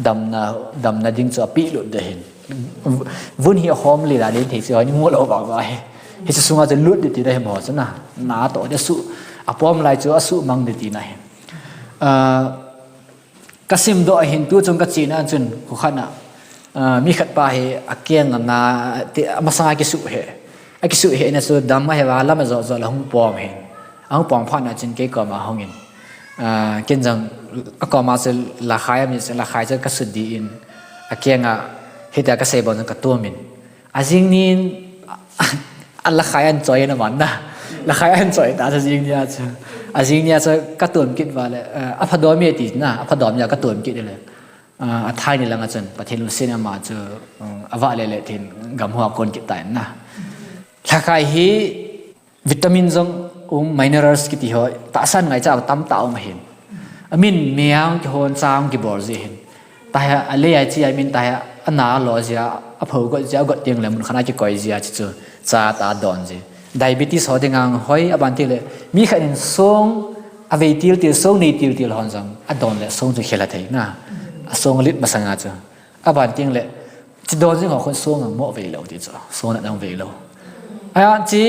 Damna, damna ding chu api lut de hin. Vun hi a hom le la le thei chu ni mu lo ba ba hi. Hichu sunga chu lut de ti de hi mo chu na. Na to de su. A pom lai chu a su mang de ti na hi. Ah, ka sim doh hin tu chung ka chi na chun khu khat na. Ah, mi khat pa hi a keng na ti a masanga ki su he. A ki su he na chu dam a he va lam a jo jo la hung pom hin. A hung pom phat na chun kei koma hung in. Ah, ken jong a koma chu lakhai a mi chu lakhai chu ka sut di in a kenga hita ka sei bon ka tum in. A jing nin A lakhai an choi na man na. Lakhai an choi ta sa jing nia chu. A jing nia chu ka tuam kit va le. Eh, a phadom e ti na. A phadom nia ka tuam kit le. Ah, a thai ni langa chun Pathen lungset ama chu, um, a va le le thin gam hua kon kit ta in na. Lakhai hi vitamin jong um, minerals kiti ho tahsan ngai cha tam ta um hin. A min miang ki hon chang ki bol ji hin. Ta ha a le ai chi ai min ta ha a na lo jia, a pho got jia, got tiang le mun khana ki koi jia chi chu cha ta don ji. Diabetes ho dinga hoi a ban ti le mi khat in song a vei til til song nei til til hon jong a don le song chu khela thei na. A song lit masanga chu. A ban tiang le chi don jing ho khun song a mo vei lo ti chu. Song na dang vei lo. A chi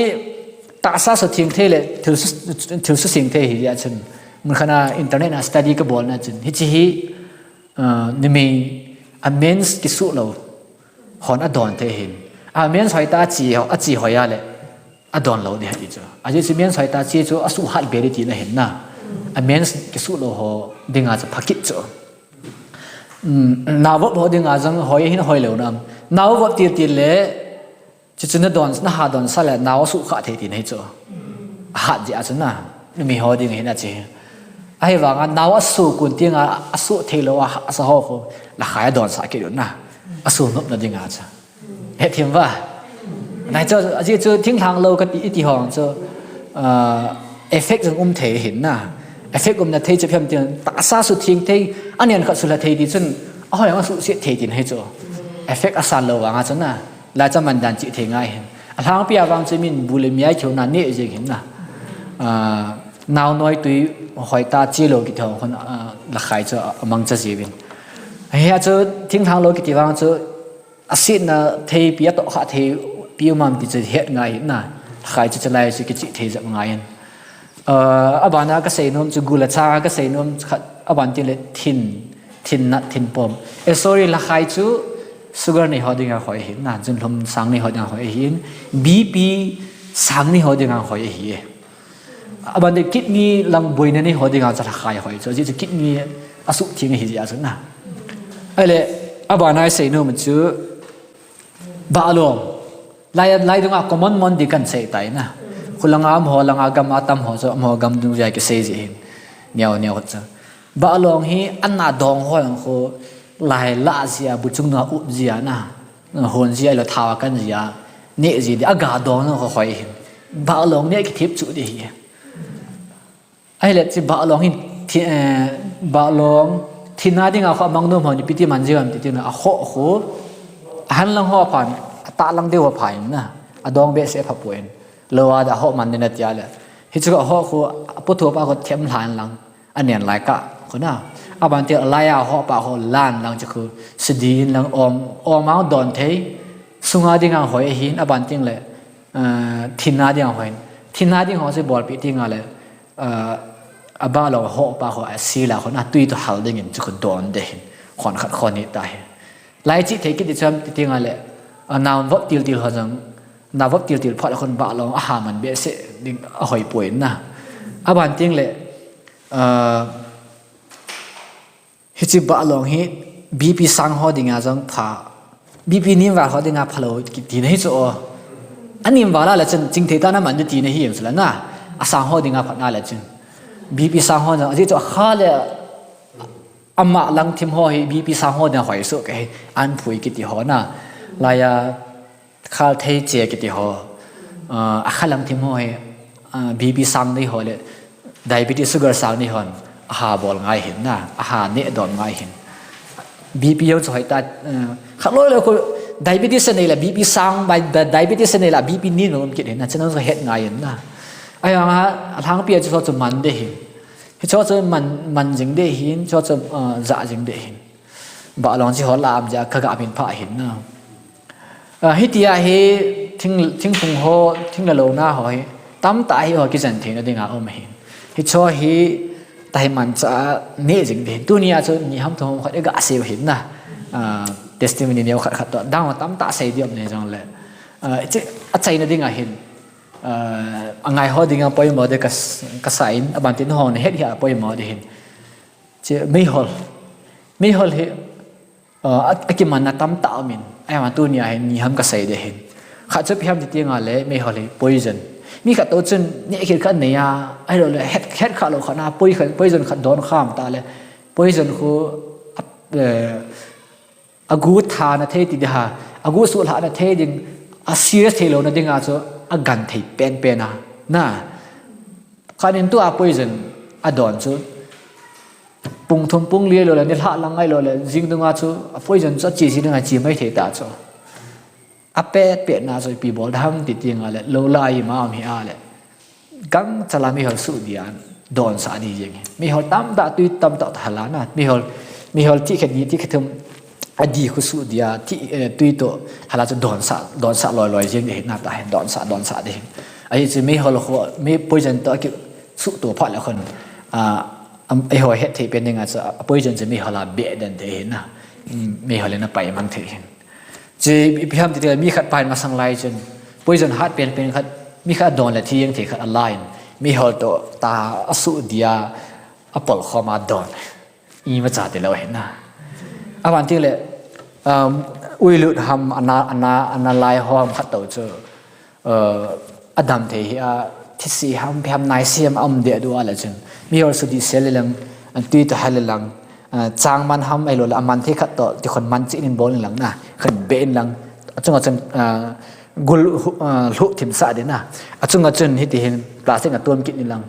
tahsa su thing thei le thil su, thil su sing thei hi a chun. Mun khana internet na study ka bol na chun. Hi chi hi, ah, ni mi a mens ki su lo. Hon a don thei hin. A mens hoi ta chi ho, a chi hoi a le. A don lo di ha ti chu. A chi mens hoi ta chi chu a su hat be di ti na hin na. A mens ki su lo ho dinga chu phakit chu. Um, nau vop ho dinga jong hoi hin hoi lo nam. Nau vop til til le, chu chu na don, na ha don sa le, nau su kha thei ti na hi chu. A hat ji a chu na. Mi ho ding hin a chi. A hi vanga nau a su kun ti nga a su thei lo a, a sa ho khu. Lakhai a don sa ki na. A su nop na dinga chu. He thim va. Nai chu, a ji chu thing hlang lo ka ti, i ti hong chu. Ah, effect jong um thei hin na. Effect um na thei chu phiam tin, tahsa su thing thei, a nian khat su la thei ti chun, a hoi ang a su siat thei tin hei chu. Effect a san lo vang a chu na, la cha man dan chi thei ngai hin. A hlang pia vang chu min bu le mi ai khiu na ne jing hin na. Ah, nau noi tui hoi ta chi lo ki thong khun, ah, lakhai chu a mang cha ji vin. Hei a chu thing hlang lo ki ti vang chu, a sit na thei pi a to kha thei pi um am ti chu het ngai hin na. Khai chu chalai chu ki chi thei jap ngai hin. Ah, a bana ka sei nom chu gula cha ka sei nom khat a ban ti le thin, thin nat, thin pom. Eh, sorry, lakhai chu sugar nei ho dinga hoi hin na, junlhum sang nei ho dinga hoi hin, B P sang nei ho dinga hoi hi. A ban ti kidney lang boina nei ho dinga cha lakhai hoi chu, ji chu kidney a su thing hi ji a chu na. Ai le, a bana sei nom chu Bahlong. Lai, lai dunga common mon di kan sei tai na. Khulanga am ho, langa gam a tam ho, so am ho gam dung jia ki sei ji hin. Niau, niau chu. Bahlong hi an na dong ho yang khu lai la jia, bu chung na up jia na. Hon jia lo thawa kan jia. Ne ji di a ga dong na ho hoi hin. Bahlong ne ki thip chu di hi. Ahile chi bahlong hin thi-, eh, bahlong thin a dinga kho mang nom ho ni piti man jiu am ti tina a kho kho. A han lang ho phan, a ta lang deu ho phan na. A dong be se pha puin. Lo a da ho man ni na tia le. Hi chu ho kho a pu thu pa kho them hlan lang. A nian lai ka kho na. A ban ti a lai a ho pa kho lan lang chi kho. Sidin lang om, om ang don thei. Sunga dinga hoi hin a ban ting le. Eh, thin a dinga hoi. Thin a ding ho se bol pi tinga le. Ah, a bahlong ho pa ho a sila ho na tui to hal dingin chu khu don de hin. Khon khat khon ni ta hi. Lai chi thei kiti cham ti tinga le. Ah, nau vop til til ho jang. Nau vop til til phat khon bahlong a ha man be se ding a hoi puin na. A ban ting le. Ah, Hichi bahlong hi B P sang ho dinga jong pha. B P nim val ho dinga pha lo ki ti na hi chu o. A nim val a le chun ching thei ta na man di ti na hi em sula na. A sang ho dinga pha na le chun. B P sang ho jong, a ji chu a kha le ama lang thim ho hi B P sang ho dinga hoi su ke hi. An phui ki ti ho na. Lai a Khal thei che kiti ho, ah, a khalang thim ho hi, ah, B P sang nei ho le, diabetes sugar sang nei hon, a ha bol ngai hin na, a ha ne don ngai hin. B P jong chu hoi ta, ah, khat loi loi khu diabetes nei la B P sang, bai, da-, diabetes nei la B P ni nom kit hin na, chen jong het ngai hin na. Ai ang ha, a hlang pia chu chu man de hin. Hi chu chu man, man jing de hin, chu chu, ah, ja jing de hin. Bahlong chi ho lam ja ka ga min pha hin na. Ah, hitia hi thing, thingphung ho, thing la lo na ho hi, tam ta hi ho kijen thei na dinga um hi. Hi cho hi, ta hi man cha ne jing din. Tunia chu ni ham thum khat e ga se hin na. Ah, testimony neo khat khat to. Dang tam ta sei diom ne jong le. Ah, chi, a chai na dinga hin. Ah, a ngai ho dinga poimo de ka s-, ka sa in, a ban tin ho ne het hi a poimo de hin. Chi, meihol. Meihol hi, ah, a, a kimanna tam ta um in. Ai ma tunia hin, ni ham ka sei de hin. Khat chu ipi ham ti teng le, meihol hi poison. Mi khat to chun neh khel khat nei a, ahilou le het, het kha lou khat na, poi khat, poison khat don kham ta le, poison khu a, eh, a gu tha na thei ti di ha, a gu su lha na thei ding, a serious thei lou na ding a chu a gan thei pen pen a. Na, khat in tua poison a don chu, pung thum pung li lou le, ni lha lang ngai lou le, jing dung a chu, a poison chu a chi si ding a chi mai thei ta chu. A pet pet na chu ipi bol dam ti teng le, lou lai ma um hi a le. Gangchal a meihol su dia, don sa di jeng. Meihol tamtah tui tamtah ta hala na. Meihol, meihol ti khat ni ti khat thum a di khu su dia, ti, eh, tui to hala chu don sa, don sa loi loi jeng di na ta hin, don sa, don sa di hin. Ahi chu meihol khu, mi poison to ki su to pha le khun. A, am, eiho het thei pen ding a chu, a poison chu meihol a be den thei hin na. Mm, meihol in a pai mang thei hin. Chu ipi ham ti le mi khat pa hin masang lai chun poison hat pen pen khat mi khat don le thi jeng thei khat a la in meihol to ta a su dia a pol khom a don. Imacha ti lou hin na. A van ti le, um, uilut ham ana, ana, ana lai ho ham khat to chu, uh, a dam thei hi a, thisi ham, ipi ham nai si ham a um de du a le chun. Meihol su di sel le lang, an tui to hal le lang, uh, chang man ham ahilou le, a man thei khat to, ti khon man chi in bol in lang na, khon be in lang, a chung a chun, uh, gul, uh, hluh thim sa di na, a chung a chun hiti hin plastic a tuam kit in lang,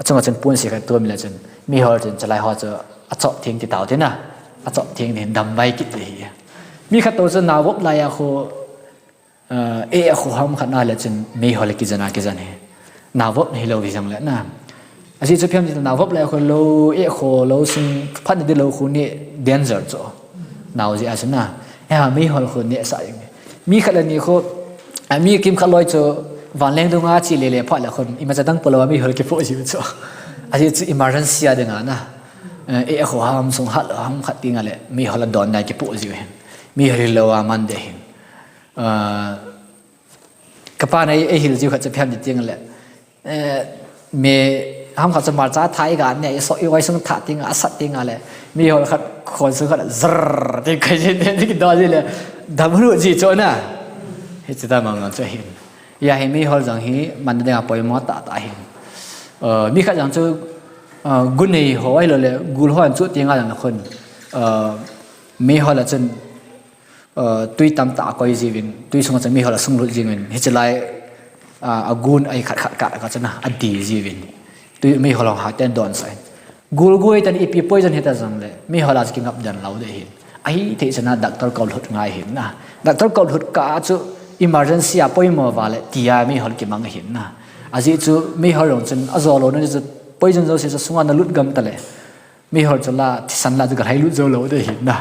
a chung a chun pun si khat tuam le chun, meihol chun chalai ho chu a chop theng ti tau ti na, a chop theng di hin dam vai kit di hi. Mi khat to chu nao vop lai a khu, Aa, eh, khu ham khat na le chun meihol kijan a kijan hi. Nao vop na hilou hi jong le na. Ajeh chu ipi ham ti le nao vop le khu lou, eh, khu lou sung phat na di lou khu neh danger chu. Nao jeh a chu na. Eh, meihol khu neh sa jeng. Mi khat le ni khu, a mi kim khat loi chu vanleng dung a che le le phat le khun imacha dang po lou a meihol kipoh jiu chu. Ajeh chu emergency a ding a na. Eh, eh, khu ham sung hat lou ham khat teng le meihol a don dai kipoh jiu hin. Meihol hilou a man de hin. Aa, ka pa na ei, ei hil jiu khat chu ipi ham ti teng le, eh, me ham khat chu malcha tha i ga ne, i so, i oi sung tha teng a, a sat teng a le, meihol khat khon sung khat zar ti kai ji ne, ti ki do ji le, dam ru ji chu na. Hichi ta mang chu hin. Hia hi meihol jong hi man ding a poimo tah tah hin. Eh, mi khat jong chu, eh, gu nei ho ahilou le, gul ho an chu teng a jong le khun, eh, meihol a chun, Aa, tui tamtah a koi jiuvin, tui sunga chun meihol a sunglut jiuvin, hichi lai, aa, a gun a i khat khat khat khat chun a di jiuvin. Tui meihol hong ha ten don sa in. Gul gui ten ipi poison hita jong le, meihol a chu kingap den lou de hin. Ahithei chun a doctor kou lhut ngai hin na. Doctor kou lhut kah chu emergency a poimo va le, tia meihol kimang hin na. Ajeh chu meihol jong chun a jo lou na chu poison jouse chu sunga na lut gam ta le. Meihol chu la, thisan la chu ka lhai lut jou lou de hin na.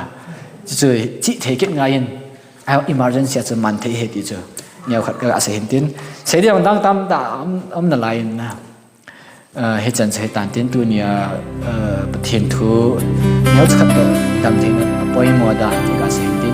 Chu chu, chi thei kit ngai in. A emergency a chu man thei hi ti chu. Neo khat ka sei hin tin. Sei ding dang tamtah um, um na lai in na. Eh, hichan chu hitan tin tunia, eh, Pathen thu neo chu khat ka dam thei na poimo dan ti ka sei hin tin.